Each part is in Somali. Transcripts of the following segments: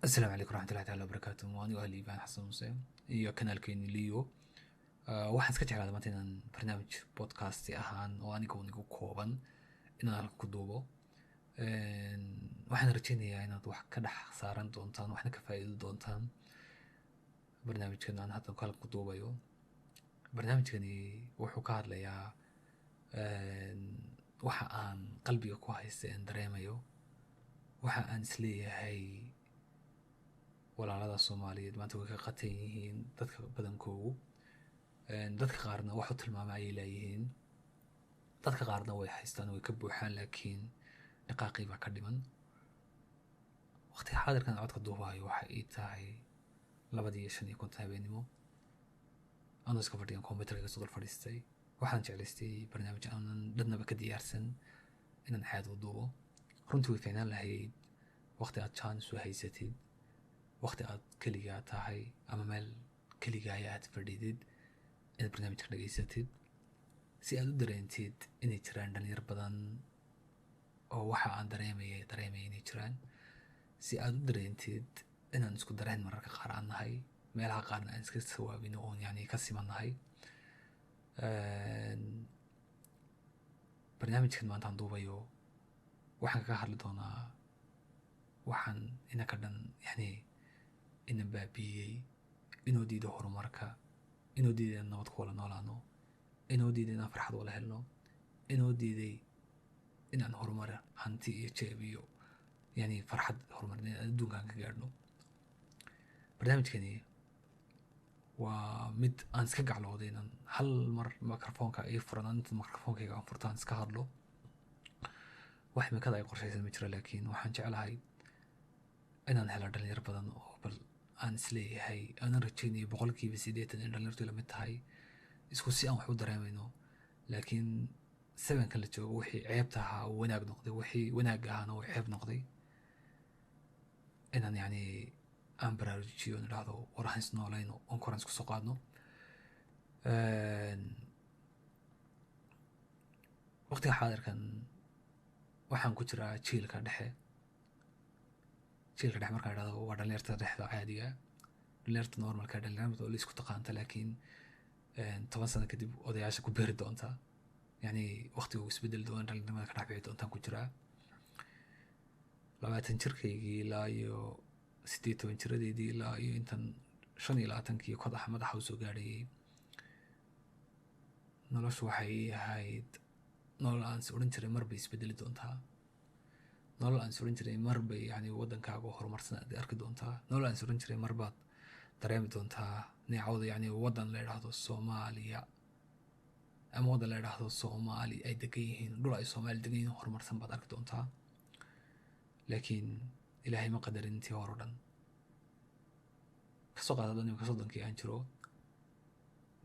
Asalaamu calaykum waraxmatullahi taala wabarakaatu. Waa anigoo ah Liibaan Xasan Muuse iyo kanaalkeeni Leo. Waxaan iska jeclaaday maanta inaan barnaamij podcast ahaan oo aniga un igu kooban inaan halkan ku duubo. Waxaan rajeynayaa inaad wax ka dhex saaran doontaan, waxna ka faa'iidi doontaan barnaamijkan aan hadda halkan ku duubayo. Barnaamijkani wuxuu ka hadlayaa waxa aan qalbiga ku haysta een dareemayo, waxa aan isleeyahay walaalada Soomaaliyeed maanta way ka qatan yihiin dadka badankoodu. Dadka qaarna wax u tilmaama ayay leeyihiin, dadka qaarna way haystaan, way ka buuxaan, laakiin dhaqaaqii baa ka dhiman. Waqtiga xaadirkan codka duubayo waxa ii tahay 2:55 habeenimo, anoo iska fadhiyan computerka kasoo dul fadhiistay. Waxaan jeclaystay barnaamij aanan dhanaba ka diyaarsan inaan xaad u duubo. Runtii way fiicnaan lahayd waqti aad chance u haysatid, waqti aad keligaa tahay ama meel keligaaya aad fadhidid, inaad barnaamijka dhageysatid si aad u dareentid inay jiraan dhalinyar badan oo waxa aan dareemaya inay jiraan, si aad u dareentid inaan isku dareen mararka qaar aan nahay, meelaha qaarna aan iska sawaabino oon yani ka simannahay. Barnaamijkan maanta aan duubayo waxaan kaga hadli doonaa waxaan inaka dhan yani ina baabiiyey, inuu diido horumarka, inuu diiday inaan nabad ku wada noolaano, inuu diiday inaan farxad wada helno, inuu diiday inaan horumar hanti iyo jeeb iyo yani farxad horumarineed adduunkan ka gaadhno. Barnaamijkani waa mid aan iska gaclooday inaan hal mar microfoonka ii furan, aan inta microfoonkayga aan furto aan iska hadlo. Wax imikada ay qorshaysan ma jiro, laakiin waxaan jeclahay inaan helo dhalinyar badan oo bal aan isleeyahay, aanan rajaynayo 80% in dhalinyartu ila mid tahay, isku si aan wax u dareemayno. Laakiin sevenkan la joogo wixii ceebta ahaa uu wanaag noqday, wixii wanaagga ahaana uu ceeb noqday, inaan yani aan baraarujiyo, in idhaahdo war aan isnoolayno oon koran isku soo qaadno. Waqtiga xaadirkan waxaan ku jiraa jiilka dhexe. Jiilka dhexe markaan idhahdo waa dhalinyarta dhexda caadiga, dhalinyarta normalka, dhalinyarta oo la isku taqaanta, laakiin 10 sano kadib odayaasha ku beeri doonta, yani waqtiga uu isbedeli doona dhalinyarimada ka dhex bixi doontaan ku jiraa. 20 jirkaygii ilaa iyo 18 jiradeydii ilaa iyo intan 25kii kodaxa madaxa usoo gaadhayay, noloshu waxay ii ahayd nolol aan is odhan jiray mar bay isbedeli doontaa, nolol aan is odhan jiray mar bay yani waddankaaga horumarsan aad arki doontaa, nolol aan is odhan jiray mar baad dareemi doontaa neecawda yani waddan la idhaahdo Soomaaliya ama waddan la idhaahdo Soomaali ay degan yihiin, dhul ay Soomaali degan yihiin horumarsan baad arki doontaa. Laakiin Ilaahay ma qadarin intii hore o dhan. Kasoo qaada hadda imika 30kii aan jiro,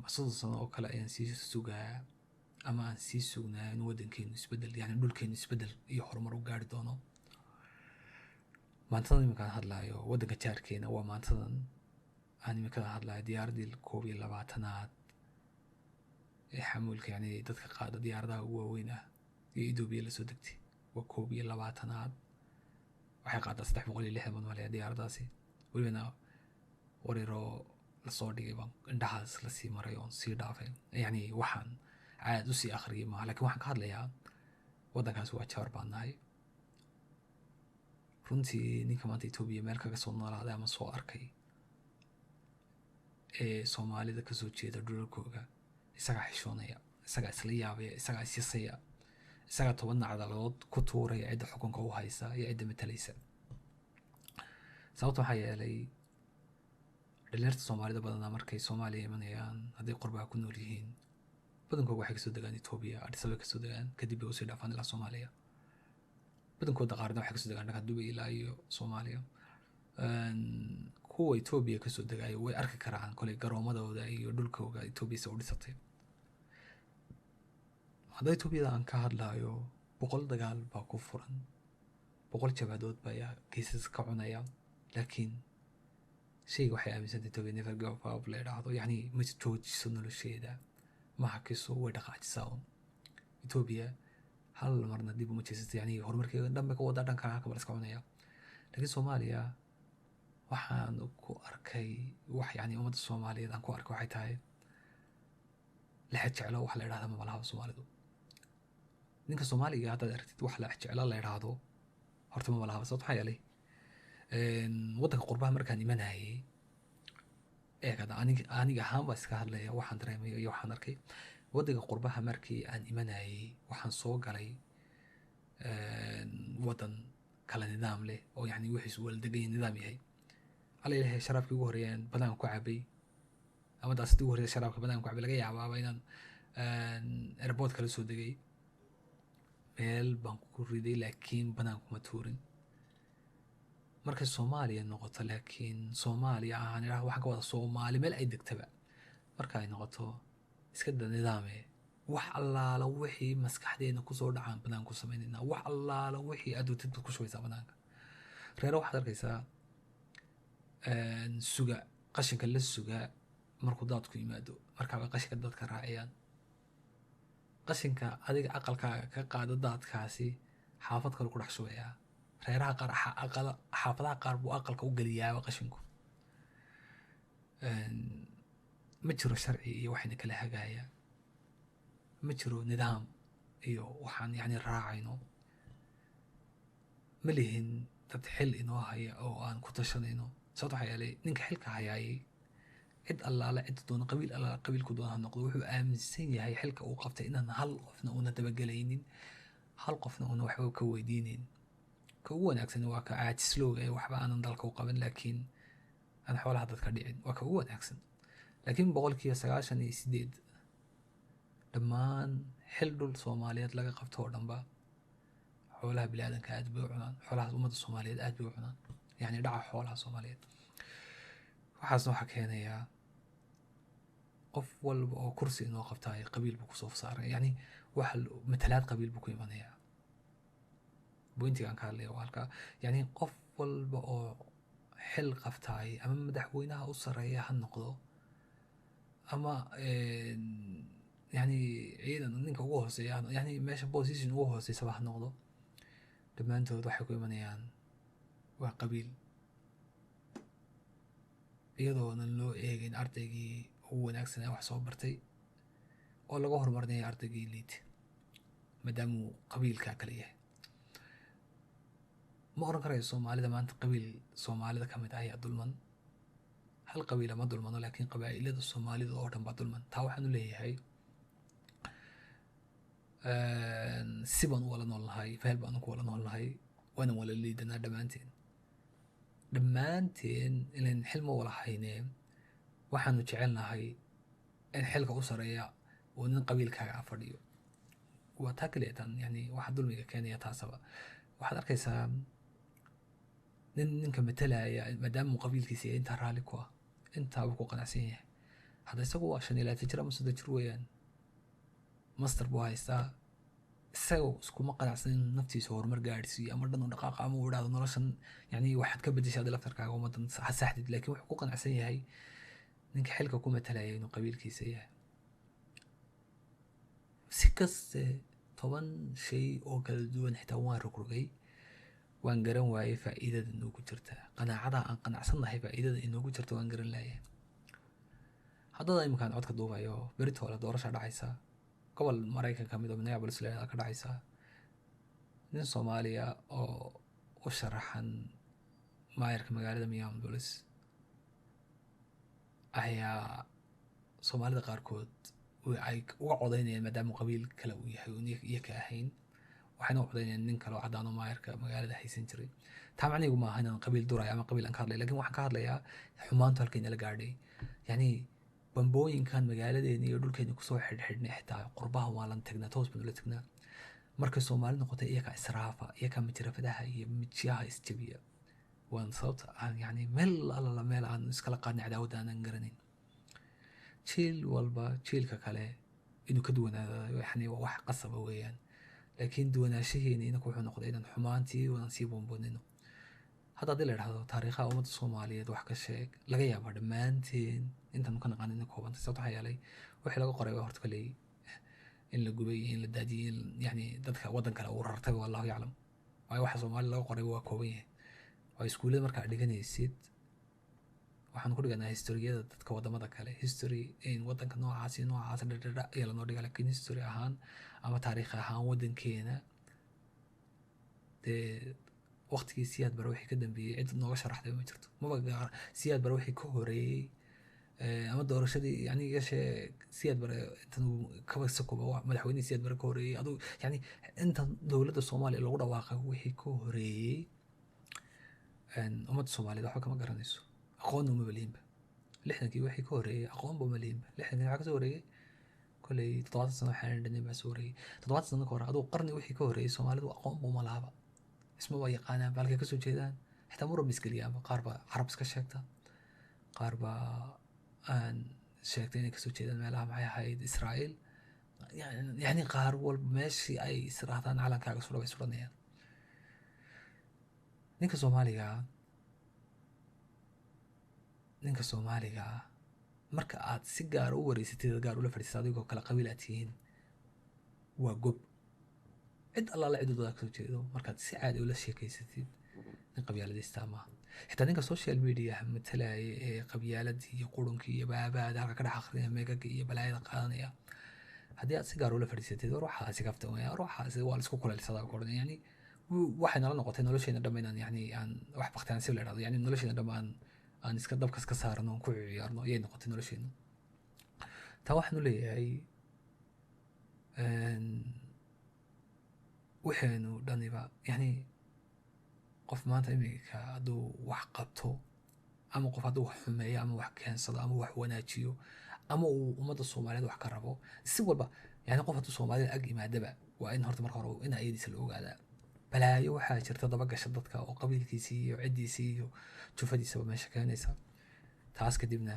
ma 30 sano oo kale ayaan sii sugaa ama aan sii sugnaa in waddankeenu isbedel, yani dhulkeenu isbedel iyo horumar u gaari doono. Maantadan iminkaan hadlaayo waddanka jaarkeena waa maantadan aan imikada hadlaayo diyaaraddii 21aad ee xamuulka, yani dadka qaada diyaaradaha ugu waaweyn ah iyo Etoobiya lasoo degtay, waa 21aad. Waxay qaadaa 360 baan malaya diyaaraddaasi. Welibana wareeroo lasoo dhigay baan indhahaas lasii maray oon sii dhaafay, yani waxaan caad usii akhriyay maaha, laakiin waxaan ka hadlayaa waddankaasi waa jaar baan nahay. Runtii ninka maanta Etoobiya meel kaga soo noolaaday ama soo arkay ee Soomaalida kasoo jeeda dhulalkooga isagaa xishoonaya, isagaa isla yaabaya, isagaa isyasaya, isagaa 10 nacdalood ku tuuraya cidda xukunka u haysa iyo cidda matalaysa. Sababta waxaa yeelay dhalinyarta Soomaalida badanaa markay Soomaaliya imanayaan, hadday qurbaha ku nool yihiin, badankooga waxay kasoo degaan Etoobiya, Addis Ababa kasoo degaan, kadib bay usii dhaafaan ilaa Soomaaliya. Badankooda qaarna waxay kasoo degaan dhanka Dubai ilaa iyo Soomaaliya. Kuwa Etoobiya kasoo degayo way arki karaan koley garoomadooda iyo dhulkooga Etoobiya se u dhisatay. Hadda Etoobiyada aan ka hadlayo 100 dagaal baa ku furan, 100 jabhadood baa geesas ka cunaya, laakiin shayga waxay aaminsantay Etoobiya never give up la idhaahdo, yacni ma joojiso nolosheeda, ma hakiso, way dhaqaajisaa un. Etoobiya hal marna dib uma jeesato, yani horumarkeeda dhan bay ka wadaa, dhan kale halka baa la iska cunaya. Laakiin Soomaaliya Waxaan ku arkay wax, yani ummadda Soomaaliyeed aan ku arkay waxay tahay lexe jeclo wax la idhahda ma malaha Soomaalidu. Ninka Soomaaliga haddaad aragtid, wax lexe jeclo la idhaahdo horta ma malaha. Sababto maxaa yeelay, waddanka qurbaha markaan imanayay, eeg hadda aniga ahaan baa iska hadlaya, waxaan dareemayo iyo waxaan arkay. Waddanka qurbaha markii aan imanayay, waxaan soo galay waddan kala nidaam leh oo yani wixiisu wala degan yahay, nidaam yahay. Alla ilahay, sharaabkii ugu horreeyaan banaanka ku cabay ama daasadii ugu horreeyay sharaabka banaanka ku cabay, laga yaabaaba inaan airport kala soo degay, meel baan ku riday, laakiin banaanka kuma tuurin. Markay Soomaaliya noqoto, laakiin Soomaaliya aan idhaah, waxaan ka wada Soomaali meel ay degtaba, marka ay noqoto iska da nidaame, wax allaala wixii maskaxdeena kusoo dhacaan banaanka ku samaynayna. Wax allaala wixii aad dootid baad ku shubaysaa banaanka. Reere waxaad arkaysaa suga qashinka la suga markuu daadku yimaado, markaaba qashinka dadka raaciyaan. Qashinka adiga aqalkaaga ka qaada daadkaasi xaafad kale ku dhex shubayaa. Reeraha qaar xaafadaha qaar buu aqalka u geliyaaba qashinku. Ma jiro sharci iyo waxayna kala hagaaya, ma jiro nidaam iyo waxaan yani raacayno. Ma lihin dad xil inoo haya oo aan ku tashanayno. Sababta waxaa yeelay, ninka xilka hayaayay, cid allaala cid doona, qabiil allaala qabiilku doona ha noqdo, wuxuu aaminsan yahay xilka uu qabtay inaan hal qofna una dabagelaynin, hal qofna una waxba ka weydiinin. Ka ugu wanaagsan waa ka caajislowga ee waxba aanan dalka u qaban, laakiin aan xoolaha dadka dhicin, waa ka ugu wanaagsan. Laakiin 98% dhammaan xil dhul Soomaaliyeed laga qabto oo dhanba, xoolaha biniaadanka aad bay u cunaan, xoolaha ummadda Soomaaliyeed aad bay u cunaan, yacni dhaca xoolaha Soomaaliyeed. Waxaasna waxaa keenayaa qof walba oo kursi inoo qabtaay qabiil buu kusoo saaray, yacni waxa matalaad qabiil buu ku imanayaa. Point-iga aan ka hadlaya waa halkaa. Yacni qof walba oo xil qabtaay, ama madaxweynaha u sareeya ha noqdo, ama yani ciidan ninka ugu hooseeya, yani meesha position ugu hooseysaba ha noqdo, dhammaantood waxay ku imanayaan waa qabiil, iyadoonan loo eegin ardaygii ugu wanaagsan ee wax soo bartay oo laga horumarinaya ardaygii liit, maadaamuu qabiilkaa kale yahay. Ma oran karayo Soomaalida maanta qabiil Soomaalida ka mid ah ayaa dulman. Hal qabiila ma dulmano, laakiin qabaa'ilada Soomaalida oo dhan baa dulman. Taa waxaan u leeyahay, si baan u wala nool nahay, fahel baan ku wala nool nahay, waana wala liidanaa dhammaanteen. Dhammaanteen ilan xil ma wala haynee, waxaanu jecelnahay in xilka u sareeya uu nin qabiilkaaga fadhiyo. Waa taa kaliya tan yani waxa dulmiga keenaya. Taasaba waxaad arkaysaa nin ninka matalaya, maadaama uu qabiilkiisa yahay, intaa raalli ku ah, intaaba ku qanacsan yahay. Hadda isagu waa 25 jir ama 30 jir weeyaan, master buu haystaa. Isaga iskuma qanacsan in naftiisa horumar gaadhsiiyo ama dhan u dhaqaaqa ama uu idhaahdo noloshan yani waxaad ka bedeshay adi laftarkaaga ummaddan ha saxdid, laakiin wuxuu ku qanacsan yahay ninka xilka ku matalaya inuu qabiilkiisa yahay. Si kaste 10 shay oo kala duwan xitaa waan rogrogay, waan garan waayey faa'iidada inoogu jirta. Qanaacada aan qanacsannahay faa'iidada inoogu jirta waan garan laayay. Haddada iminkaan codka duubayo, berito hole doorasha dhacaysa gobol Maraykan ka mid oo Minneapolis la ka dhacaysa. Nin Soomaaliya oo u sharaxan maayarka magaalada Minneapolis ayaa Soomaalida qaarkood ay uga codaynayaan, maadaama qabiil kale uu yahay oon iyo ka ahayn, waxayna u codaynayaan nin kale oo cadaan oo maayarka magaalada haysan jiray. Taa macnihiigu maaha inaan qabiil durayo ama qabiil aan ka hadlay, lakin waxaan ka hadlayaa xumaantu halkay nala gaadhay. Yacni bambooyinkan magaaladeena iyo dhulkeena kusoo xidhxidhnay, xitaa qurbaha waa lan tagnaa, toos baan ula tagnaa. Markay Soomaali noqotay, iyakaa israafa, iyakaa majrafadaha iyo mijiyaha isjabiya. Waan sababta aan yani meel allala meel aan iskala qaadnay cadaawadda aanan garanayn. Jiil walba jiilka kale inuu ka duwanaado yani waa wax qasaba weeyaan, laakiin duwanaanshaheena inaku wuxuu noqday inaan xumaantii aan sii buunbuunino. Hadda haddii la idhahdo taariikhaha ummadda Soomaaliyeed wax ka sheeg, laga yaabaa dhammaanteen intaanu ka naqaan inay koobantay. Sababta waxaa yeelay, wixii laga qoray waa horta koley in la gubay iyo in la daadiyey, in yani dadka waddan kale uu rartay, wallahu yaclam. Waayo, waxa Soomaali laga qoray waa kooban yahay. Waa iskuullada markaa dhiganaysid. Waxaan ku dhiganaa historiyada dadka wadamada kale, history in wadanka noocaas iyo noocaas dhadhadha ayaa lanoo dhigaa, laakiin history ahaan ama taariikh ahaan wadankeena dee waqtigii Siyaad Bare wixii ka dambeeyey cid nooga sharaxday ma jirto. Maba gaar Siyaad Bare wixii ka horeeyey ama doorashadii, yani yashee Siyaad Bare intan uu kaba sakuba madaxweynihii Siyaad Bare ka horeeyey, aduu yani intan dowladda Soomaaliya lagu dhawaaqay wixii ka horeeyey, ummadda Soomaaliyeed waxba kama garanayso, aqoonna uma lihinba. 60-kii wixii ka horeeyey aqoonba uma lihinba. 60-kii waxaa kasoo horeeyey kolley 70 sano, waxaan dhanin baa soo horeeyey 70 sano ka hore, aduu qarni wixii ka horeeyey Soomaalidu aqoonba uma lahaba, ismaba yaqaanaan ba halkay kasoo jeedaan, xitaa muran ba isgeliyaanba. Qaar baa Carab iska sheegta, qaar baa aan sheegtay inay kasoo jeedaan meelaha, maxay ahayd, Israa'iil. Yani qaar walba meeshii ay israahdaan calankaaga sura bay suranayaan. Ninka Soomaaliga ah marka aad si gaar u wareysatid, gaar ula fadhiisatid, adigoo kale qabiil aad tihiin, waa gob. Cid allaala cidooda kasoo jeedo markaad si caadi ula sheekeysatid, nin qabyaaladaysta maaha. Xitaa ninka social media matalaya ee qabyaaladii iyo qurunkii iyo baabaada halka ka dhex akhrinaya, meegaga iyo balaayada qaadanaya, haddii aad si gaar ula fadhiisatid, war waxaasi kaftan weya, war waxaasi waa la isku kuleylsadaa ku odhan. Yani waxay nala noqotay nolosheena dhamma inaan yani aan wax bakhtiyaan si la idhahdo, yani nolosheena dhamma aan iska dabkas ka saarno, aan ku ciyaarno ayay noqotay nolosheena. Taa waxaan u leeyahay, waxaynu dhaniba yani qof maanta iminka hadduu wax qabto ama qof hadduu wax xumeeyo ama wax keensado ama wax wanaajiyo ama uu ummadda Soomaaliyeed wax ka rabo, si walba yani qof hadduu Soomaalida ag yimaadaba, waa in horta marka hore in ayadiisa la ogaadaa. Balaayo waxaa jirta dabagasha dadka oo qabiilkiisii iyo ciddiisii iyo jufadiisaba meesha keenaysa. Taas kadibna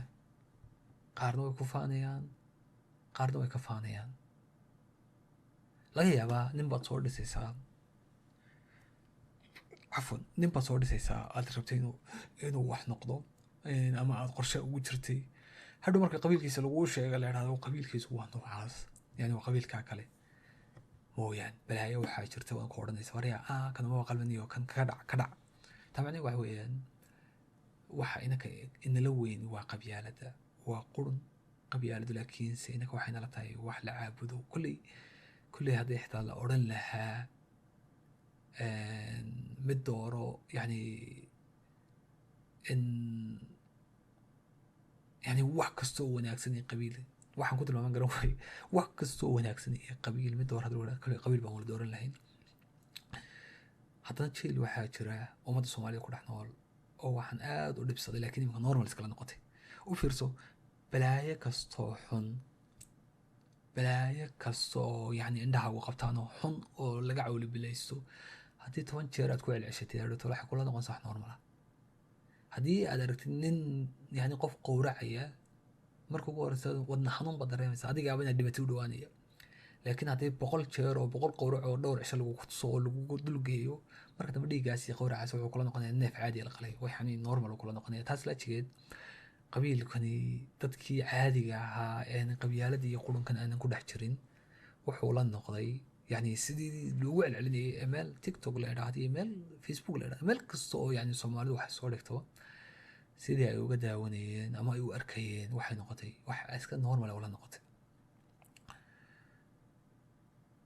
qaarna way ku faanayaan, qaarna way ka faanayaan. Laga yaabaa nin baad soo dhisaysaa, cafwan, nin baad soo dhisaysaa aad rabtay inuu wax noqdo ama aad qorshe ugu jirtay. Hadhow marka qabiilkiisa laguu sheega, la idhahdo qabiilkiisu waa noocaas, yani waa qabiilkaa kale mooyaan, balaayo waxaa jirta waan ku odhanaysa, waryaa kanuma qalbaniyo, kan ka dhac ka dhac. Taa macnaheedu waxa weeyaan, waxa inaka inala weyn waa qabyaalada, waa qurun qabyaaladu, laakiinse inaka waxay nala tahay wax la caabudo. Kulley haddii xitaa la odhan lahaa mid dooro, yani in yani wax kastoo wanaagsan iyo qabiil, waxaan ku tilmaaman garan waaye, wax kastoo wanaagsan iyo qabiil mid dooro haddii la idhahdo, qabiil baan wala dooran lahayn. Haddana jiil waxaa jira ummadda Soomaalida ku dhex nool oo waxaan aad u dhibsaday, laakiin imika normal iskala noqotay. U fiirso, balaayo kastoo xun, balaayo kasta oo yani indhaha ugu qabtaan oo xun oo laga cawlibilaysto, haddii 10 jeer aad ku celceshatid, hadhowto waxay kula noqonaysaa wax normal ah. Haddii aad aragtid nin yani qof qowracaya, marka ugu horeysa wadna xanuun baad dareemaysa, adigaaba inaad dhibatay u dhawaanaya. Laakiin haddii 100 jeer oo 100 qowrac oo dhowr cisho lagu tuso oo lagu dulgeeyo, marka dambe dhiiggaas iyo qowracaas wuxuu kula noqonaya neef caadi la qalay, wax yani normal uu kula noqonaya. Taas laajigeed qabiilkani dadkii caadiga ahaa ee qabyaaladii iyo qurunkan aanan ku dhex jirin wuxuu la noqday yani sidii loogu celcelinayay ee meel TikTok la idhaahdo iyo meel Facebook la idhahdo, meel kasta oo yani Soomaalidu waxay soo dhigto, sidii ay uga daawanayeen ama ay u arkayeen, waxay noqotay wax iska normal ula noqotay.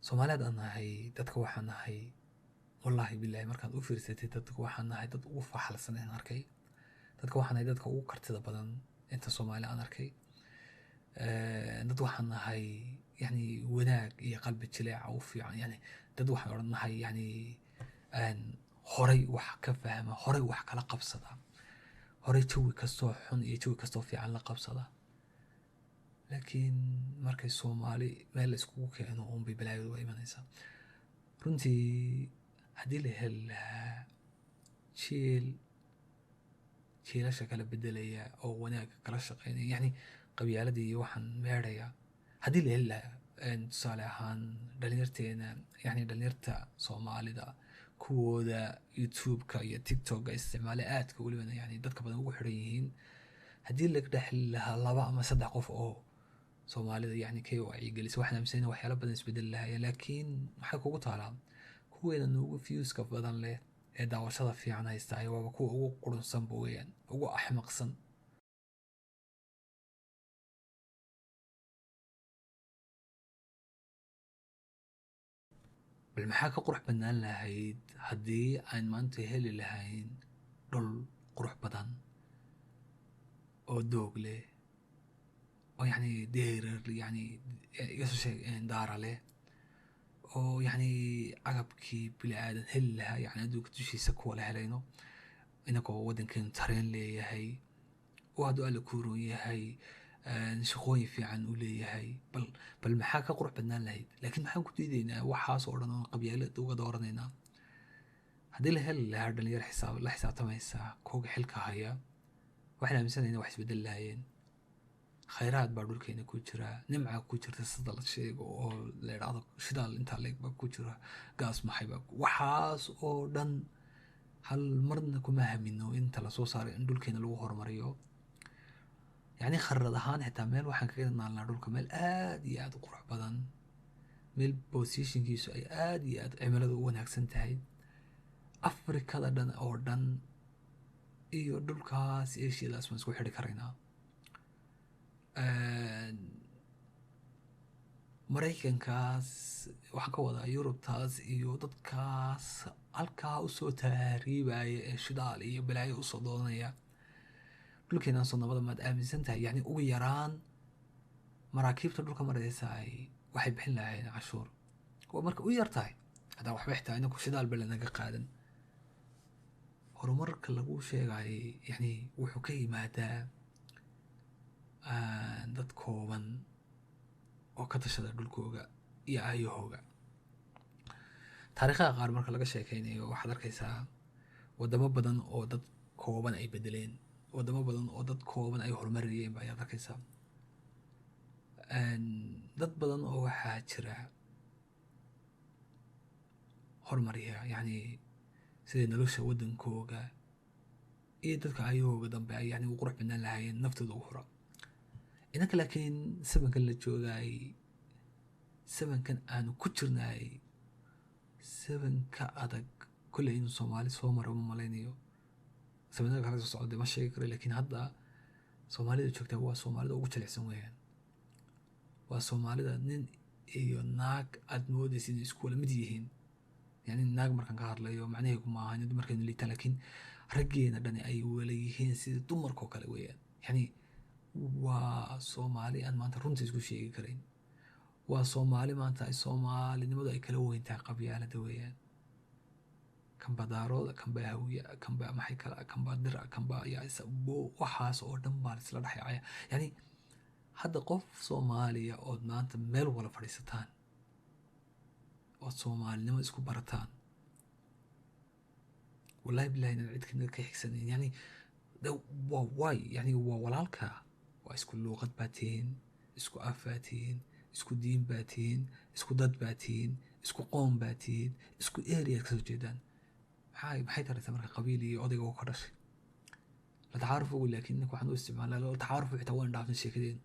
Soomaaliyeed aan nahay, dadka waxaan nahay, wallaahi billahi, markaad u fiirsatay, dadka waxaan nahay dad ugu faxalsan aan arkay. Dadka waxaan nahay dadka ugu kartida badan inta Soomaali aan arkay. Dad waxaan nahay yani wanaag iyo qalbi jileeca u fiican, yani dad waxaan odhan nahay yani horay wax ka fahma, horay wax kala qabsada, horay jawi kastoo xun iyo jawi kastoo fiican la qabsada. Laakiin markay Soomaali meel la iskugu keeno uunbay balaayadu waa imanaysaa. Runtii haddii la heli lahaa jiil jiilasha kala bedelaya oo wanaagga kala shaqeynaya, yani qabyaaladii iyo waxaan meedhaya, haddii la heli lahaa, tusaale ahaan dhalinyarteena, yani dhalinyarta Soomaalida kuwooda YouTube-ka iyo TikTok-ka isticmaale aadka welibana yani dadka badan ugu xiran yihiin, haddii laga dhex heli lahaa laba ama saddex qof oo Soomaalida yani ka wacyigelisa, waxaan aaminsanahay waxyaalo badan isbedeli lahaayeen. Laakiin maxay kugu taalaa? Kuweena nuugu viewska badan leh ee daawashada fiican haysta ay waaba kuwa ugu qurunsanba weeyaan, ugu axmaqsan. Bal maxaa ka qurux badnaan lahayd haddii aan maanta heli lahayn dhul qurux badan oo doog leh, oo yacni deerar, yacni iga soo sheeg, daara leh, oo yacni agabkii bini aadan heli lahaa, yacni adduunka dushiisa kuwa la helayno, inagoo waddankeenu tareen leeyahay, oo hadduu Alla kuu roon yahay shaqooyin fiican uu leeyahay? Bal maxaa ka qurux badnaan lahayd? Laakiin maxaan ku diidaynaa waxaas oo dhan, oon qabyaalad uga dooranaynaa? Haddii la heli lahaa dhalinyaro xisaab la xisaabtamaysa kooga xilka haya, waxaan aaminsanaynaa wax isbedel lahaayeen. Khayraad baa dhulkeena ku jira, nimca ku jirta, sida la sheego oo la idhaahdo shidaal intaa leeg baa ku jira, gaas maxay baa, waxaas oo dhan hal marna kuma hamino inta lasoo saaray in dhulkeena lagu horumariyo. Yacni kharad ahaan xitaa meel waxaan kaga naalnaa dhulka, meel aad iyo aad u qurux badan, meel positionkiisu ay aad iyo aad cimiladu u wanaagsan tahay. Afrikada dhan oo dhan iyo dhulkaas Asiadaas waan isku xidhi karaynaa. Maraykankaas waxaan ka wadaa, Yurubtaas iyo dadkaas halkaa usoo tahriibaya ee shidaal iyo balaayo usoo doonaya, dhulkeenaan soo nabada maad aaminsan tahay? Yacni ugu yaraan maraakiibta dhulka maraysa ay waxay bixin lahayn cashuur, waa marka u yar tahay. Hadaa waxba xitaa inaku shidaal ba lanaga qaadan. Horumarka lagu sheegay yani wuxuu ka yimaadaa dad kooban oo ka tashada dhulkooga iyo aayahooga. Taariikhaha qaar marka laga sheekeynayo, waxaad arkaysaa wadamo badan oo dad kooban ay bedeleen, wadamo badan oo dad kooban ay horumariyeen ba ayaad arkaysaa. Dad badan oo waxaa jira horumariya, yacni sida nolosha waddankooga iyo dadka ayahooga dambe ay yani u qurux badnaan lahaayeen naftooda ugu hura. Inanka laakiin sabankan la joogay, sabankan aanu ku jirnay, sabanka adag kolley inuu Soomaali soo maro ma malaynayo. Sabanada kale soo socda ma sheegi karo, laakiin hadda Soomaalida joogtaa waa Soomaalida ugu jilicsan weeyaan. Waa Soomaalida nin iyo naag aad moodaysa inay isku wala mid yihiin. Yani naag markaan ka hadlayo macnaheedu maaha in dumarkeenu liitaan, laakiin raggeena dhani ay wala yihiin sida dumarkoo kale weeyaan. Yani waa Soomaali aan maanta runta isku sheegi karayn. Waa Soomaali maanta ay Soomaalinimadu ay kala weyn tahay qabyaalada weeyaan. Kanba Daarooda, kanba Hawiya, kanba maxay kala, kanba Dira, kanba yaa, waxaas oo dhan baa isla dhexyacaya. Yani hadda qof Soomaaliya ood maanta meel wala fadhiisataan, ood Soomaalinimo isku barataan, wallahi billahi inaan cid kamida ka xigsanayn. Yani waa waay, yani waa walaalka, waa isku luuqad baa tihiin, isku af baa tihiin, isku diin baa tihiin, isku dad baa tihiin, isku qoom baa tihiin, isku areaad kasoo jeedaan. Maxay taraysaa marka qabiil iyo odayga oo ka dhashay la tacaaruf ogu? Laakiin ninka waxaan u isticmaalnaa la tacaaruf xitaa waan dhaafnay sheekadeenu.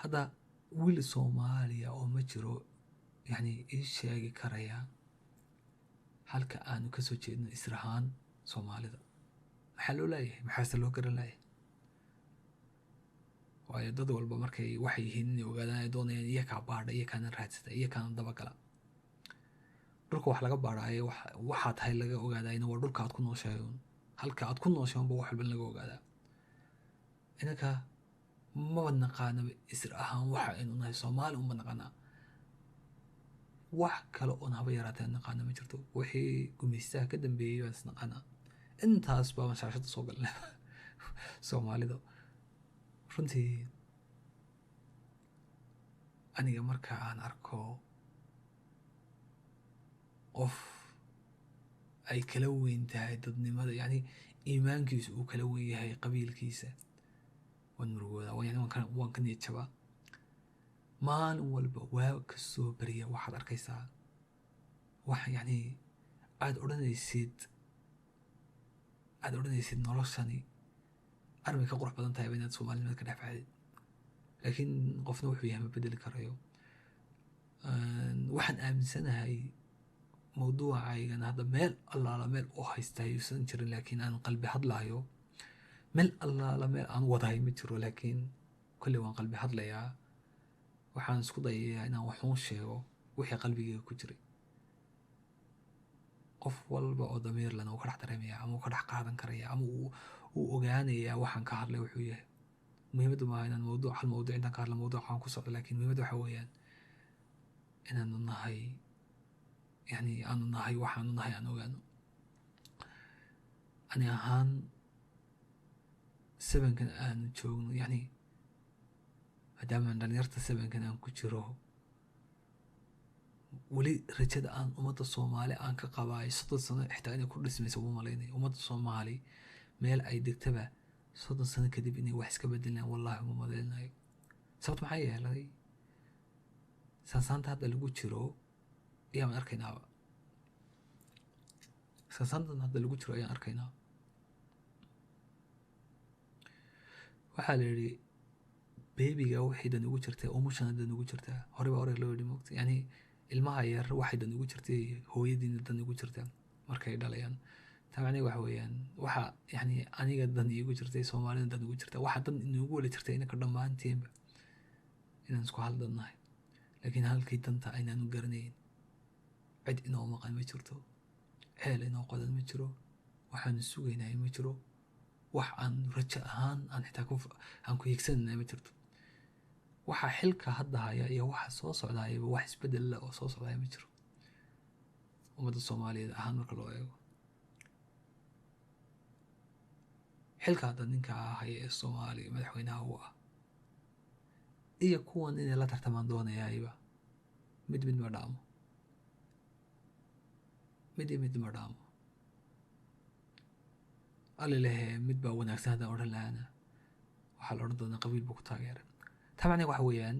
Hadda wiil Soomaaliya oo ma jiro yani ii sheegi karaya halka aanu kasoo jeedno israhaan Soomaalida. Maxaa loo leeyahay? Maxaase loo garan leeyahay? Waayo dad walba markay waxay yihiin inay ogaadaan ay doonayaan, iyakaa baadha, iyakaana raadsata, iyakaana dabagala. Dhulka wax laga baadhaayo, waxaa tahay laga ogaadayna waa dhulka aad ku nooshahay uun. Halka aad ku nooshahay unba wax walba laga ogaadaa. Inanka maba naqaanaba isir ahaan waxa aynu nahay. Soomaali unba naqaanaa, wax kale oon haba yaraatee naqaana ma jirto. Wixii gumaystaha ka dambeeyey baan is naqaanaa. Intaas baa shaashada soo galnay Soomaalida. Runtii aniga marka aan arko qof ay kala weyn tahay dadnimada, yani iimaankiisu uu kala weyn yahay qabiilkiisa, waan murugoodaa, yani waan ka niyad jabaa. Maalin walba waa kasoo beriya waxaad arkaysaa wax yani aad odhanaysid noloshani armay ka qurux badan tahay ba inaad Soomaalinimada ka dhex baxdid. Laakiin qofna wuxuu yahay ma bedeli karayo. Waxaan aaminsanahay mawduucaygan hadda meel allaala meel u haysta yuusan jirin, laakiin aan qalbi hadlayo. Meel allaala meel aan wadahay ma jiro, laakiin kolley waan qalbi hadlayaa. Waxaan isku dayayaa inaan waxuun sheego. Wixii qalbigayga ku jiray qof walba oo damiir lena uu ka dhex dareemaya ama uu ka dhex qaadan karaya ama uu ogaanayaa waxaan ka hadlay wuxuu yahay. Muhiimaddu maaha inaan mawduuc hal mawduuc intaan ka hadla mawduucaan ku socdo, laakiin muhiimaddu waxa weeyaan inaanu nahay, yani aanu nahay waxaanu nahay aan ogaano. Ani ahaan sevenkan aanu joogno, yani maadaama dhalinyarta sevenkan aan ku jiro, weli rajada aan ummadda Soomaali aan ka qabaayo 30 sano xitaa inay ku dhismayso uma malaynayo. Ummadda Soomaali meel ay degtaba 30 sano kadib inay wax iska bedelaan wallahi uma malaynayo. Sababta maxaa yeelay saansaanta hadda lagu jiro ayaan arkaynaaba, saansaantan hadda lagu jiro ayaan arkaynaa. Waxaa la yidhi beebiga waxay dan ugu jirtaa umushan dan ugu jirtaa, hore baa hore loo yidhi moogta, yani ilmaha yar waxay dan ugu jirtay hooyadiina dan ugu jirtaa markay dhalayaan. Taa macnaheedu waxa weeyaan waxa yani aniga dan iigu jirtay, Soomaalida dan ugu jirtaa, waxa dan inoogu wada jirtay inaka dhammaanteenba inaan isku hal dan nahay, laakiin halkii danta aynaanu garanayn. Cid inoo maqan ma jirto, ceel inoo qodan ma jiro, waxaanu sugaynay ma jiro, wax aan rajo ahaan aan xitaa aan ku hiigsanayna ma jirto. Waxa xilka hadda haya iyo waxa soo socdaayaba wax isbedel leh oo soo socdaaya ma jiro ummadda Soomaaliyeed ahaan marka loo eego. Xilka hadda ninka haya ee Soomaaliya madaxweynaha u ah iyo kuwan inay la tartamaan doonayaayba mid mid ma dhaamo, mid iyo mid ma dhaamo. Allilehe mid baa wanaagsan haddaan odhan lahaana waxaa la odhan doonaa qabiil buu ku taageeray. Taa macnaheedu waxa weeyaan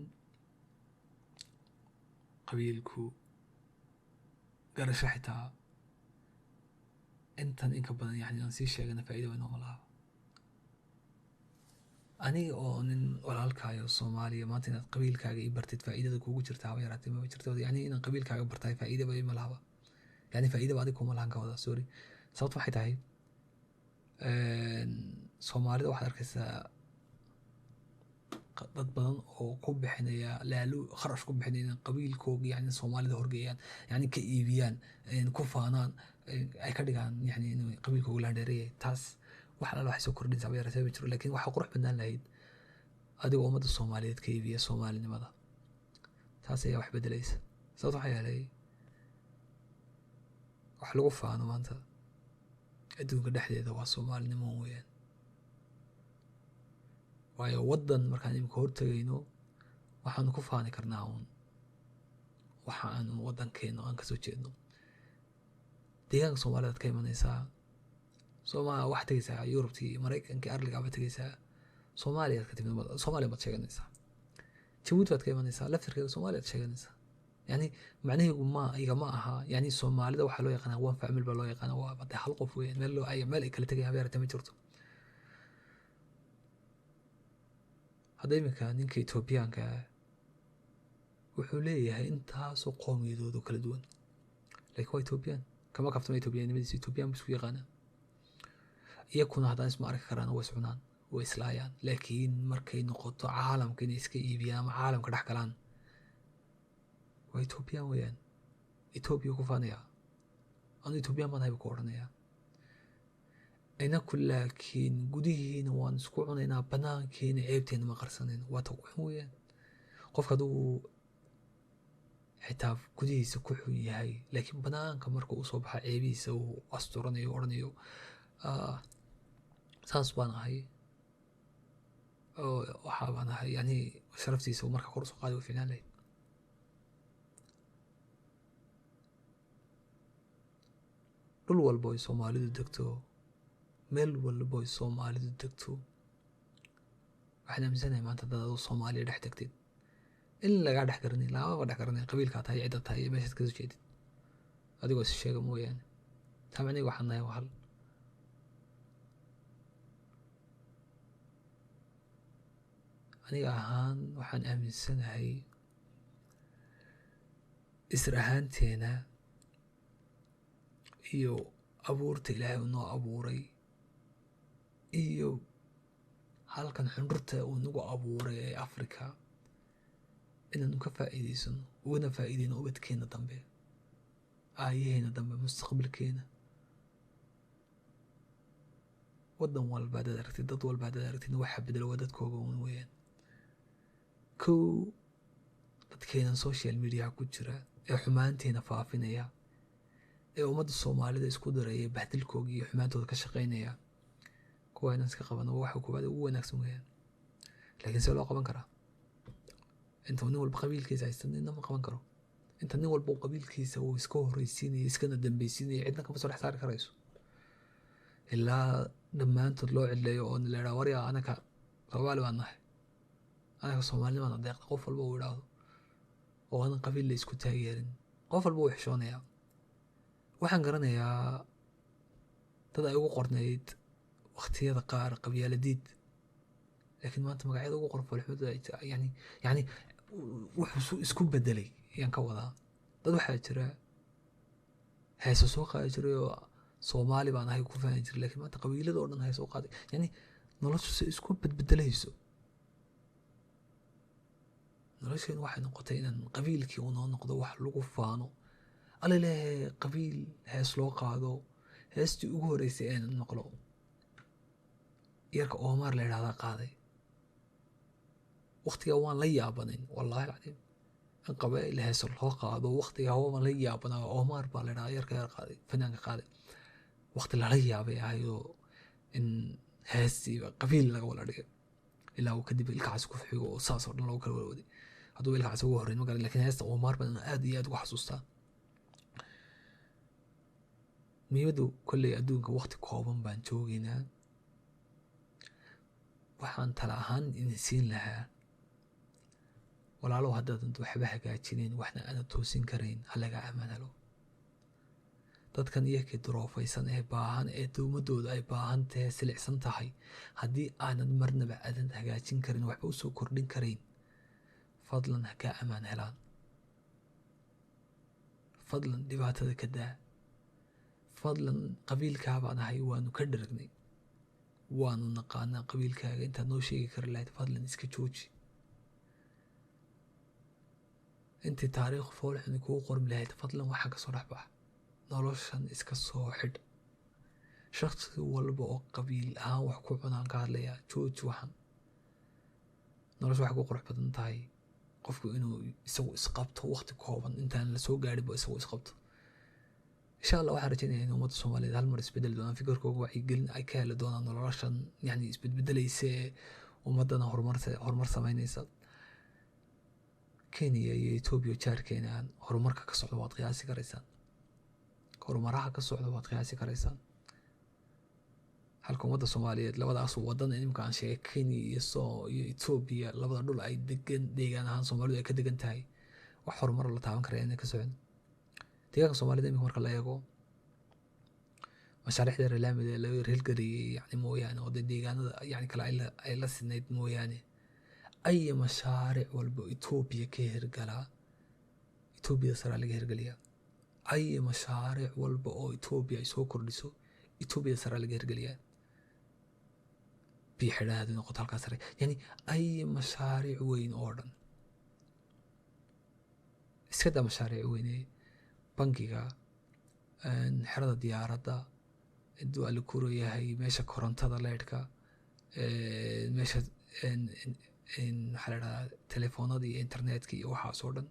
qabiilku garasho xitaa intan inka badan yani aan sii sheegana faa'iido weyn ooma laha. Aniga oo nin walaalkaayo Soomaaliya maanta inaad qabiilkaaga ii bartid faa'iidada kuugu jirta haba yaraatee maba jirto. Yani inaan qabiilkaaga bartaay faa'iidaba ima lahaba, yani faa'iidaba adiga kuma lahan ka wada, sorry. Sababtu waxay tahay Soomaalida waxaad arkaysaa dad badan oo ku bixinaya laalu kharash ku bixinaya inay qabiilkooga yani Soomaalida horgeeyaan, yani ka iibiyaan, ku faanaan, ay ka dhigaan yani inuu qabiilkooga la dheereeyay. Taas wax alaala waxay soo kordhinaysaa haba yaraatee ma jiro, laakiin waxaa qurux badnaan lahayd adigoo ummadda Soomaaliyeed ka iibiya Soomaalinimada. Taas ayaa wax bedelaysa. Sababta waxaa yeelay wax lagu faano maanta adduunka dhexdeeda waa Soomaalinimo weeyaan. Waayo waddan markaan imika hortagayno waxaanu ku faani karnaa uun waxa aanu waddankeena aan kasoo jeedno. Deegaanka Soomaalida aad ka imanaysaa, waxaad tegaysaa Yurubtii, Maraykankii, Arliga baad tegaysaa, Soomaaliya aad ka timid, Soomaaliya baad sheeganaysaa, Jabuuti baad ka imanaysaa, laftirkeeda Soomaaliya aad sheeganaysaa. Yani macnaheedu ma igama aha, yani Soomaalida waxaa loo yaqaanaa one family baa loo yaqaanaa, waa bade hal qof weeyaan, meel loo ay meel ay kala tegayaan haba yaraatee ma jirto. Hadda iminka ninka Etoobiyaanka wuxuu leeyahay intaasoo qowmiyadood oo kala duwan, laakiin waa Etoobiyaan, kama kaftama Etoobiyaanimadiisa, Etoobiyaan buu isku yaqaanaa. Iyakuna haddaan isma arki karaan way iscunaan, way islaayaan, laakiin markay noqoto caalamka inay iska iibiyaan ama caalamka dhex galaan waa Etoobiyaan weeyaan. Etoobiya ku faanaya, anu Etoobiyaan baan ahay buu ku odhanayaa. Inaku laakiin gudihiina waan isku cunaynaa, banaankiina ceebteena ma qarsanayno. Waa ta xun weeyaan. Qofka hadduu xitaa gudihiisa ku xun yahay, laakiin banaanka marka uu soo baxa ceebihiisa uu asturanayo, odhanayo, saas baan ahay, oo waxaa baan ahay, yani sharaftiisa uu marka kor usoo qaaday way fiicnaan lahayd. Dhul walba oo Soomaalidu degto, meel walba oo Soomaalidu degto, waxaan aaminsanahay maanta dad adoo Soomaaliya dhex degtid in lagaa dhex garanay, lagama dhex garanay qabiilkaa tahay, cidda tahay iyo meeshaad kasoo jeedid, adigoo is sheega mooyaane. Taa macnaheedu waxaan nahay waa hal. Aniga ahaan waxaan aaminsanahay isir ahaanteena iyo abuurta Ilaahay uu noo abuuray iyo halkan xundhurta uu nagu abuuray ee Afrika Inaanu ka faa'iidaysano, ugana faa'iideyno ubadkeena dambe, aayaheena dambe, mustaqbalkeena. Waddan walba haddaad aragtid, dad walba haddaad aragtid, waxa bedelo waa dadkooga un weeyaan. Kow, dadkeenan social mediaha ku jira ee xumaanteena faafinaya, ee ummadda Soomaalida isku daraya, bahdilkooga iyo xumaantooda ka shaqaynaya, kuwa inaan iska qabano waxa koowaad ugu wanaagsan weeyaan. Laakiin see loo qaban karaa inta nin walba qabiilkiisa haysta? Nina ma qaban karo. Inta nin walba uu qabiilkiisa uu iska horreysiinayo, iskana dambeysiinayo, cidna kama soo dhex saari karayso, ilaa dhammaantood loo cidleeyo oo la idhaha, "Waryaa, anaka Soomaali baan nahay, anaka Soomaalinimaana deeqda," qof walba uu idhaahdo oo aanan qabiil la isku taageerin. Qof walba wuu xishoonayaa. Waxaan garanayaa dad ay ugu qornayd waqtiyada qaar qabyaaladiid, laakiin maanta magacyada ugu qoran foolxumada yani wuxuu isku bedelay ayaan ka wadaa. Dad waxaa jira heeso soo qaadi jiray oo "Soomaali baan ahay" ku fahmi jiray, laakiin maanta qabiilada oo dhan heeso u qaaday. Yani noloshu se isku bedbedelayso. Nolosheenu waxay noqotay inaan qabiilkii uu noo noqdo wax lagu faano. Alla leeyahay, qabiil hees loo qaado. Heestii ugu horreysay een maqlo, yarka Omar la idhahdaa qaaday. Waqtigaa waan la yaabanayn, wallahi alcadiim, in qabaa'il heeso loo qaado waqtigaa waan la yaabanaa. Omar baa la idhahdaa yarka yar qaaday, fanaanka qaaday. Waqti lala yaabay ahayoo in heestiiba qabiil laga wada dhigay, ilaa uu kadib Ilkacaas ku xigo oo saas oo dhan loogu kala wada waday. Hadduu Ilkacaas ugu horreyn ma garan, lakin heesta Omar baan aad iyo aad ugu xasuustaa. Muhiimaddu kolley adduunka waqti kooban baan joogaynaa. Waxaan tala ahaan idin siin lahaa, walaalow, haddaadan waxba hagaajinayn, waxna aanad toosin karayn, ha laga amaan helo. Dadkan iyakii duroofaysan ee baahan, ee dowmadooda ay baahan tahay, silicsan tahay, haddii aanad marnaba aadan hagaajin karin, waxba usoo kordhin karayn, fadlan ha kaa amaan helaan. Fadlan dhibaatada ka daa. Fadlan qabiilkaa baan ahay waanu ka dharagnay, waanu naqaanaa qabiilkaaga. Intaad noo sheegi kari lahayd, fadlan iska jooji. Intii taariikh foolxuni kugu qormi lahayd, fadlan waxaa kasoo dhex baxa, noloshan iska soo xidh. Shaksi walba oo qabiil ahaan wax ku cunaan ka hadlayaa, jooji waxan. Nolosha waxay ku qurux badan tahay qofku inuu isagu isqabto, waqti kooban intaan lasoo gaadhin ba isagu isqabto. Insha Allah waxaan rajeynaya in ummadda Soomaaliyeed hal mar isbedeli doonaan fikirkooga, wacyigelin ay ka heli doonaan noloshan yani isbedbedelaysa ee ummaddana horumar sameynaysa. Kenya iyo Etoobiya jaarkeena horumarka ka socda waad qiyaasi karaysaan, horumaraha ka socda waad qiyaasi karaysaan, halka ummadda Soomaaliyeed labadaas wadan imika aan sheegay, Kenya iyo Etoobiya, labada dhul ay degan deegaan ahaan Soomaalidu ay ka degan tahay, wax horumar la taaban karaya inay ka socon. Deegaanka Soomaalida imika marka la eego, mashaariicda reelaamida laga hirgeliyey yani mooyaane, oo dee deegaanada yani kale ay la sinayd mooyaane, ay mashaariic walba Etoobiya ka hirgalaa, Etoobiyada saraa laga hirgeliyaa. Ay mashaariic walba oo Etoobiya ay soo kordhiso, Etoobiyada saraa laga hirgeliyaa. Biyo xidhan haddii noqoto, halkaas sare, yani ay mashaariic weyn oo dhan iska daa. Mashaariic weyne, bangiga, xerada diyaaradda, waa la kurayahay, meesha korontada leydhka, meesha maxaa la dhahdaa, telefoonada iyo internetka iyo waxaas oo dhan,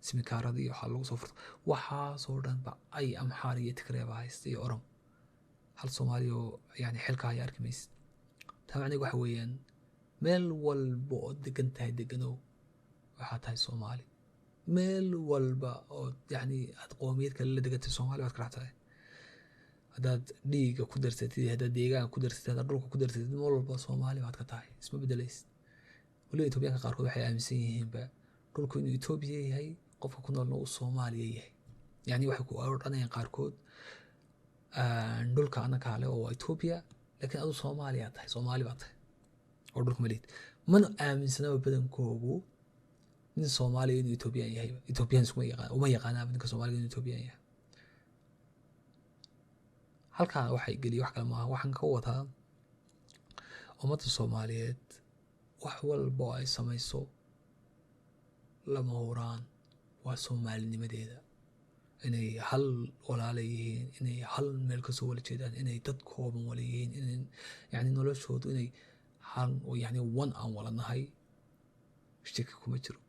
simikaaradii iyo waxaa lagu soo furto, waxaasoo dhan ba ay Amxaar iyo Tigreeba haysta iyo Orom. Hal Soomaali oo yani xilka haya arki maysid. Taa macnaheedu waxa weeyaan, meel walba oo degan tahay, deganow, waxaa tahay Soomaali. Meel walba oo yani aad qoomiyad kale la degantahay, Soomaali baad ka dhex tahay. Haddaad dhiigga ku darsatid, haddaad deegaanka ku darsatid, haddaad dhulka ku darsatid, meel walba Soomaali baad ka tahay, isma bedelaysid. Weliba Etoobiyaanka qaarkood waxay aaminsan yihiinba dhulku inuu Etoobiya yahay, qofka ku noolna uu Soomaaliya yahay. Yani waxay ku odhanayaan qaarkood, "Dhulka anaka le oo waa Etoobiya, laakiin adu Soomaaliya tahay, Soomaali baa tahay oo dhulka ma lihid." Mana aaminsanaba badankoogu nin Soomaaliya inuu Etoobiyaan yahay. Etoobiyaan iskuma yaqaan, uma yaqaanaaba ninka Soomaaliga inuu Etoobiyaan yahay. Halkaa waxay geliya wax kale maaha. Waxaan ka wadaa, ummadda Soomaaliyeed wax walba oo ay samayso Lama huraan waa Soomaalinimadeeda, inay hal walaala yihiin, inay hal meel kasoo wala jeedaan, inay dad kooban wala yihiin, inay yani noloshoodu inay hal yani one aan wala nahay, shaki kuma jiro.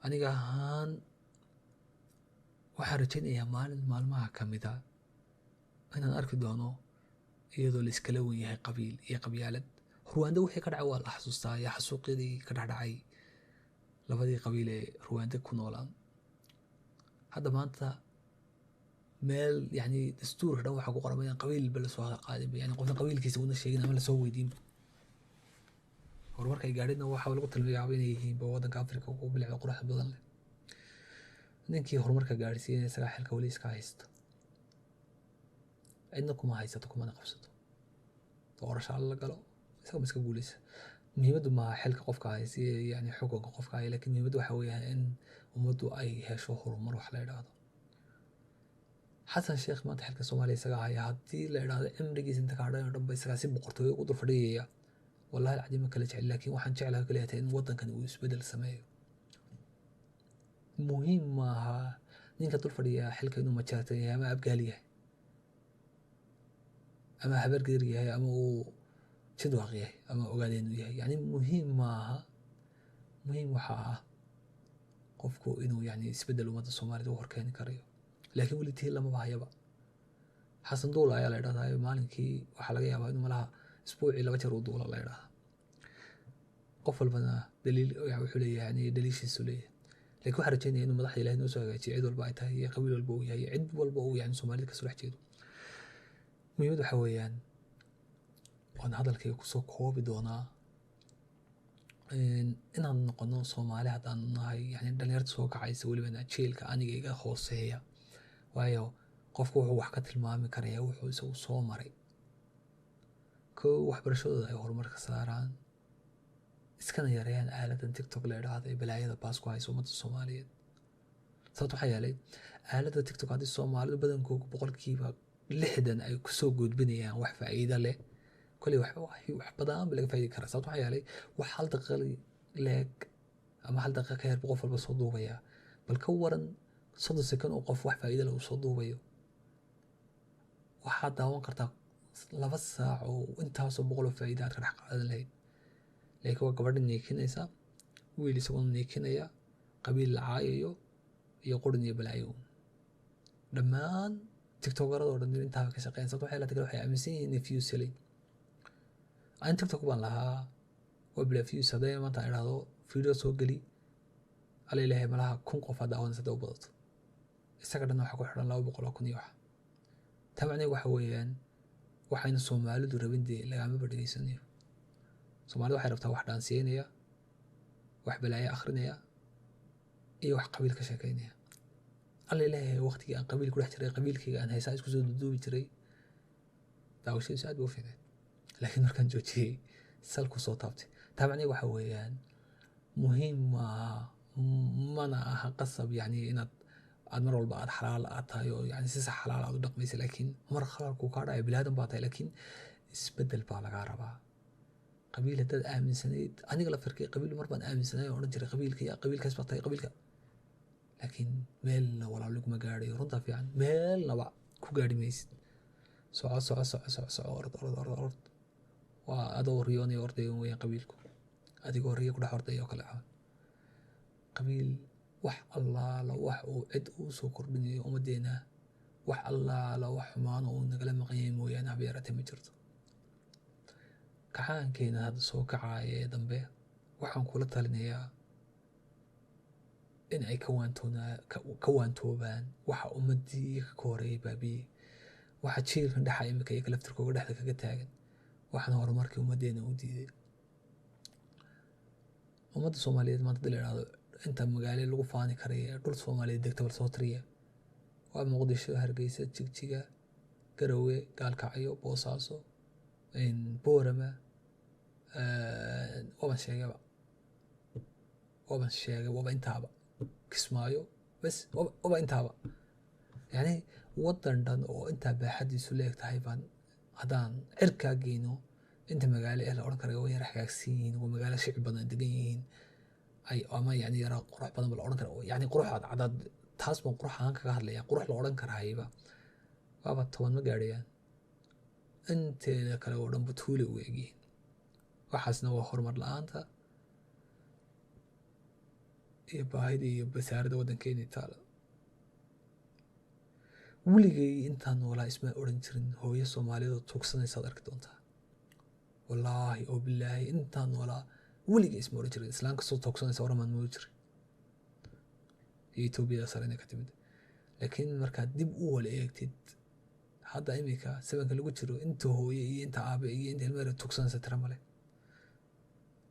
Aniga ahaan waxaan rajaynayaa maalin maalmaha ka mida inaan arki doono iyadoo la iskala wen yahay qabiil iyo qabyaalad. Ruwaanda wixii ka dhacay waa la xasuustaa, iyo xasuuqyadii ka dhexdhacay labadii qabiil ee Ruwaanda ku noolaan. Hadda maanta meel yani dastuurka dhan waxaa ku qoran inaan qabiilba lasoo hadal qaadinba, yani qofna qabiilkiisa una sheegin ama lasoo weydiinba. Horumarka ay gaadhina waxaa lagu tilmaamayaa inay yihiinba waddanka Afrika ugu bilicda quruxda badan leh. Ninkii horumarka gaadhsiiyey isagaa xilka weli iska haysta, cidna kuma haysato kumana qabsato. Doorasho alla galo isaga ma iska guuleysa. Muhiimaddu maaha xilka qofka haysiye, yani xukunka qofka haya, laakiin muhiimaddu waxa weeyaan in ummaddu ay hesho horumar wax la idhaahdo. Xasan Sheekh maanta xilka Soomaaliya isaga haya, haddii la idhaahdo cimrigiisa inta ka hadhay oo dhan ba isagaa si boqortooyo ugu dul fadhiyaya, wallahi alcadiim ma kala jecel, laakiin waxaan jeclahay kaliya tahay in waddankan uu isbeddel sameeyo. Muhiim maaha ninka dul fadhiya xilka inuu majaartan yahay ama abgaal yahay ama habargeer yahay ama uu jidwaaq yahay ama ogaadeen uu yahay, yani muhiim maaha. Muhiim waxaa ah qofku inuu yani isbeddel ummadda Soomaalida u horkeeni karayo, laakiin weli tii lamaba hayaba. Xasan Duula ayaa la idhahdaa, maalinkii waxaa laga yaabaa inuu malaha isbuucii 2 jeer uu duula la idhahdaa. Qof walbana daliil wuxuu leeyahay, yani daliishiisu leeyahay, laakiin waxaan rajaynaya inuu madaxda Ilahay noo soo hagaajiyo, cid walba ay tahay iyo qabiil walba uu yahay, cid walba uu yani Soomaalida kasoo dhex jeedo. Muhiimad waxa weeyaan waan hadalkayga kusoo koobi doonaa inaan noqono Soomaali haddaan nahay, yani dhalinyarta soo kacaysa, welibana jiilka aniga iga hooseeya, waayo qofku wuxuu wax ka tilmaami karaya wuxuu isagu soo maray. Kow, waxbarashadooda ay horumar ka saaraan, iskana yareeyaan aaladan TikTok la idhaahdo ee balaayada baas ku haysa ummadda Soomaaliyeed. Sababta waxaa yeelay aaladda TikTok haddii Soomaalidu badankoodu 60% ay kusoo gudbinayaan wax faa'iido leh, koley wax badan ba laga faa'iidi karaa. Sababta waxaa yeelay wax hal daqiiqa leeg ama hal daqiiqa ka yar buu qof walba soo duubayaa. Bal ka waran 30 second oo qof wax faa'iido leh uu soo duubayo, waxaad daawan kartaa 2 saac oo intaasoo boqol oo faa'iido aad ka dhex qaadan lahayd. Laakiin waa gabadha neekinaysa, wiil isaguna neekinaya, qabiil la caayayo iyo qurin iyo balaayo. Dhammaan tiktokerada oo dhan intaa ka shaqeeyaan. Sababta waxay la tahay waxay aaminsan yihiin inay views helayn. Aan TikTok baan lahaa waa bila views, hadday maanta aan idhaahdo video soo geli, alla ilaahay malaha 1000 qof hadda daawanaysa hadday u badato, isaga dhan waxaa ku xidhan 200,000 iyo wax. Taa macnaheedu waxa weeyaan waxayna Soomaalidu rabin dee lagama dhegeysanayo. Soomaalidu waxay rabtaa wax dhaansiinaya, wax balaayo akhrinaya iyo wax qabiil ka sheekeynaya. Alla ilaahay waqtigii aan qabiil ku dhex jiray, qabiilkayga aan heesaa isku soo duuduubi jiray, daawashadiisu aad bay u fiicneyd, laakiin markaan joojiyey sal ku soo taabtay. Taa macnaheedu waxa weeyaan muhiim maaha, mana aha qasab yani inaad aad mar walba aad xalaal aad tahay oo yani si sax xalaal aad u dhaqmaysa, laakiin mar khalalku kaa dhacay bilaadan baa tahay, laakiin isbeddel baa lagaa rabaa. Qabiil haddaad aaminsanayd, aniga la firkay qabiil mar baan aaminsanay oo odhan jiray qabiilka ya qabiilkaas baa tahay qabiilka, laakiin meelna walaal laguma gaadhayo. Runtaa fiican, meelnaba ku gaadhi maysid. Soco soco soco soco soco, orod orod orod orod, waa adoo riyoonaya ordaya weeyaan qabiilku, adigoo riyo ku dhex ordaya oo kale camal. Qabiil wax allaala wax uu cid uu soo kordhinayo ummaddeena, wax allaala wax xumaano uu nagala maqan yahay mooyaane haba yaraatee ma jirto. Kacaankeena hadda soo kacaaya ee dambe waxaan kula talinayaa in ay ka waantoobaan waxa ummaddii iyaga ka horeeyay baabiyey, waxa jiilkan dhexa imika iyaga laftirkooga dhexda kaga taagan, waxaan horumarkii ummaddeena u diiday. Ummadda Soomaaliyeed maanta hadii la idhaahdo inta magaalo lagu faani karaya dhul Soomaaliyeed degta bal soo tiriya, waa Muqdisho, Hargeysa, Jigjiga, Garowe, Gaalkacyo, Boosaaso, Boorama, waban sheegayba, waban sheegay, waba intaaba, Kismaayo bes, waba intaaba. Yani waddan dhan oo intaa baaxadiisu leeg tahay baan haddaan cirkaa geyno Inta magaalo ee la odhan karayo way yara hagaagsan yihiin, waa magaalo shicib badan degan yihiin, ay ama yani yara qurux badan ba la odhan kara, yani qurux cadaad, taas baan qurux ahaan kaga hadlaya. Qurux la odhan karahayba waaba 10 ma gaadhayaan, inteeda kale oo dhanba tuule u egyihiin. Waxaasna waa horumar la-aanta iyo baahida iyo basaaradda waddankeena taala. Weligay intaan noolaa isma odhan jirin hooyo Soomaaliyeed oo tuugsanaysaad arki doontaa. Wallaahi oo bilaahi, intaan noolaa weligay isma odhan jirin islaan kastoo tuugsanaysa oramaan moodi jirin iyo Etoobiyada sare inay ka timid. Laakiin markaad dib u wala eegtid hadda iminka sabanka lagu jiro, inta hooye iyo inta aabe iyo inta ilmo tuugsanaysa tira male.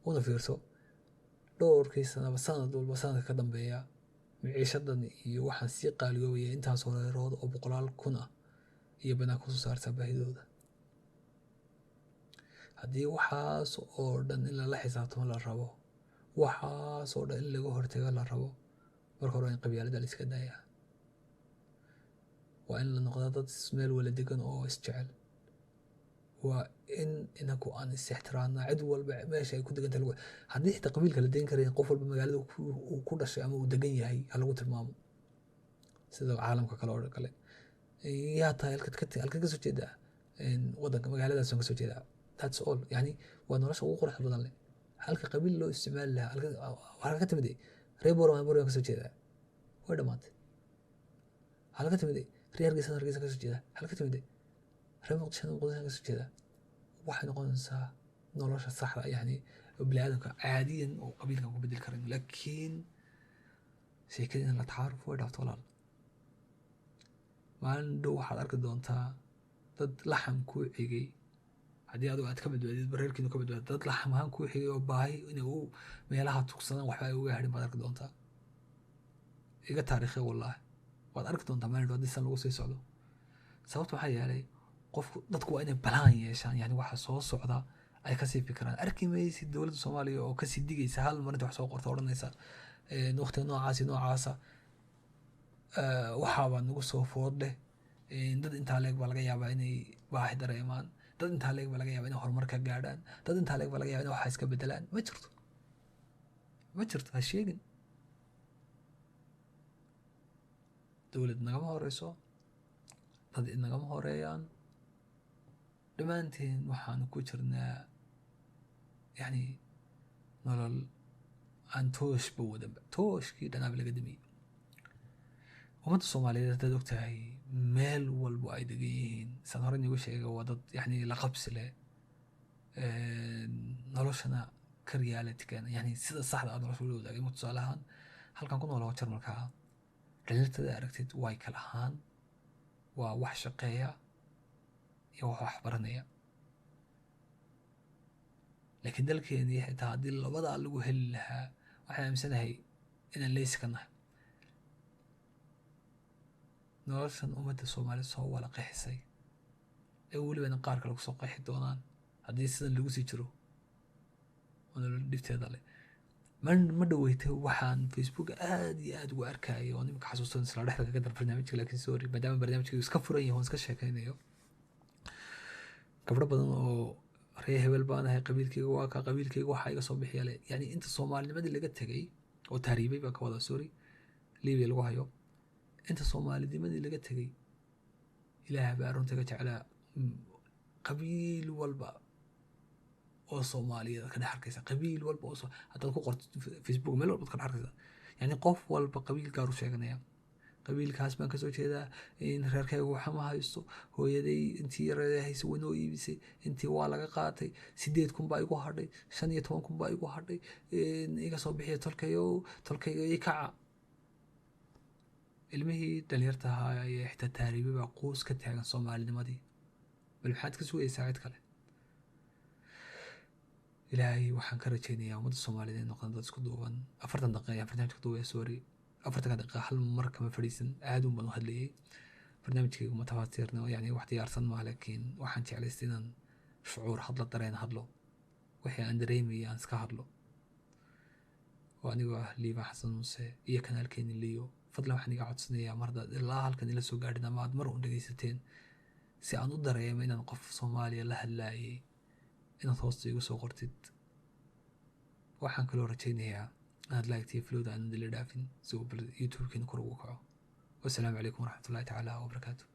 Una fiirso dhowrkii sanaba, sanad walba sanadka ka dambeeya miciishadan iyo waxaan sii qaaliyoobaya, intaas horeerood oo boqolaal kun ah iyo banaan kusoo saartaa baahidooda. Haddii waxaas oo dhan in lala xisaabtamo la rabo, waxaas oo dhan in laga hortago la rabo, marka hore waa in qabyaaladda la iska daayaa, waa in la noqdaa dad meel wala degan oo isjecel, waa in inagu aan is ixtiraamnaa, cid walba meesha ay ku degan tahay. Haddii xitaa qabiilka la deyn karayn, qof walba magaalada uu ku dhashay ama uu degan yahay ha lagu tilmaamo, sida caalamka kale oo kale. Yaa tahay? Halkaad ka soo jeedaa? Wadanka magaaladaas ka soo jeedaa. That's all. Yani waa nolosha ugu quruxda badan leh halka qabiil loo isticmaali lahaa. Halka ka timid? Reer Boorama, Boorama ka soo jeedaa. Way dhamaatay. Halka ka timid? Reer Hargeysa, Hargeysa ka soo jeedaa. Halka ka timid? Reer Muqdisho, Muqdisho ka soo jeedaa. Waxay noqonaysaa nolosha saxda, yani bini aadamka caadiyan oo qabiilkan ku bedeli karin. Laakiin sheekada in la tacaaruf way dhaafto, walaal. Maalin dhow waxaad arki doontaa dad laxam kuu xigay, haddii adigu aad ka badbaadid, bareerkiinu ka badbaadid, dad laxam ahaan kuu xigay oo baahi inay u meelaha tugsadaan waxba ay uga hadhin baad arki doontaa. Iga taariikhe, wallaahi waad arki doontaa maalin dhow haddii san lagu sii socdo. Sababta waxaa yeelay qofku, dadku waa inay balaan yeeshaan, yani waxa soo socda ay kasii fikiraan. Arki maysid dowladda Soomaaliya oo kasii digaysa hal mar inta wax soo qorta odhanaysa waqtiga noocaasi noocaasa waxaabaa nagu soo food leh, dad intaa leeg baa laga yaabaa inay baahi dareemaan, dad intaa leeg baa laga yaabaa inay horumar ka gaadhaan, dad intaa leeg baa laga yaabaa inay waxa iska bedelaan. Ma jirto, ma jirto, ha sheegin. Dowlad nagama horeyso, dad inagama horeeyaan. Dhammaanteen waxaanu ku jirnaa yani nolol aan tooshba wadanba, tooshkii dhanaaba laga damiyey. Ummadda Soomaaliyeed, haddaad ogtahay, meel walbo ay degan yihiin, saan hore inagu sheegay, waa dad yani la qabsi leh noloshana ka reality keena, yani sida saxda ah nolosha ula wadaagay. Tusaale ahaan halkan ku nool oo Jarmalka ah, dhalintada aragtid way kala ahaan, waa wax shaqeeya iyo wax wax baranaya. Laakiin dalkeenii xitaa haddii labadaa lagu heli lahaa, waxaan aaminsanahay inaan leysi ka nahay. Noloshan ummadda Soomaalida soo wala qeexisay ee welibana qaar kale kusoo qeexi doonaan haddii sidan lagu sii jiro, oo nolol dhibteeda leh. Ma dhaweytay waxaan Facebook aad iyo aad ugu arkayay oo nimanka xasuusan isla dhexda kaga dar barnaamijka. Laakiin sorry, maadaama barnaamijka iska furan yahay oon iska sheekaynayo, gabdho badan oo "Reer hebel baan ahay, qabiilkayga waa kaa, qabiilkayga waxaa iga soo bixiya" le, yani inta Soomaalinimadii laga tegay oo tahriibay baan ka wadaa, sorry, Libiya lagu hayo, inta Soomaalinimadii laga tegay, Ilaah baa runta ka jeclaa, qabiil walba oo Soomaaliyeed ka dhex arkaysa, qabiil walba oo haddaad ku qorto Facebook meel walbaad ka dhex arkaysa. Yani qof walba qabiil gaar u sheeganaya, "Qabiilkaas baan kasoo jeedaa, in reerkayga waxa ma haysto, hooyaday intii yareeda haysa way noo iibisay, intii waa laga qaatay, 8,000 baa igu hadhay, 15,000 baa igu hadhay, iga soo bixiya tolkayo, tolkayga ii kaca." Ilmihii dhalinyarta ahaa ee xitaa taariibi baa quus ka taagan Soomaalinimadii. Bal maxaad ka sugaysaa cid kale? Ilaahay waxaan ka rajaynayaa ummadda Soomaaliyeed inay noqdaan dad isku duuban. 40 daqiiqa ayaan barnaamijka duubaya, sorry, 40-ka daqiiqa hal mar kama fadhiisan, aad un baan u hadlayay. Barnaamijkaygu ma tafaasiirna, yani wax diyaarsan maaha, laakiin waxaan jeclaystay inaan shucuur hadlo, dareen hadlo, wixii aan dareemayay aan iska hadlo. Oo anigoo ah Liibaan Xasan Muuse iyo kanaalkeeni Liyo. Fadlan waxaan iga codsanayaa, mar haddaad ilaa halkan ila soo gaadhin ama aad mar un dhegaysateen, si aan u dareemo inaan qof Soomaaliya la hadlaayay, Inaad hoosta igu soo qortid. Waxaan kaloo rajaynayaa inaad like-tiyo followda aanad ila dhaafin, si uu bal YouTube-keena kor ugu kaco. Wasalaamu calaykum waraxmatullahi tacaala wabarakaatu.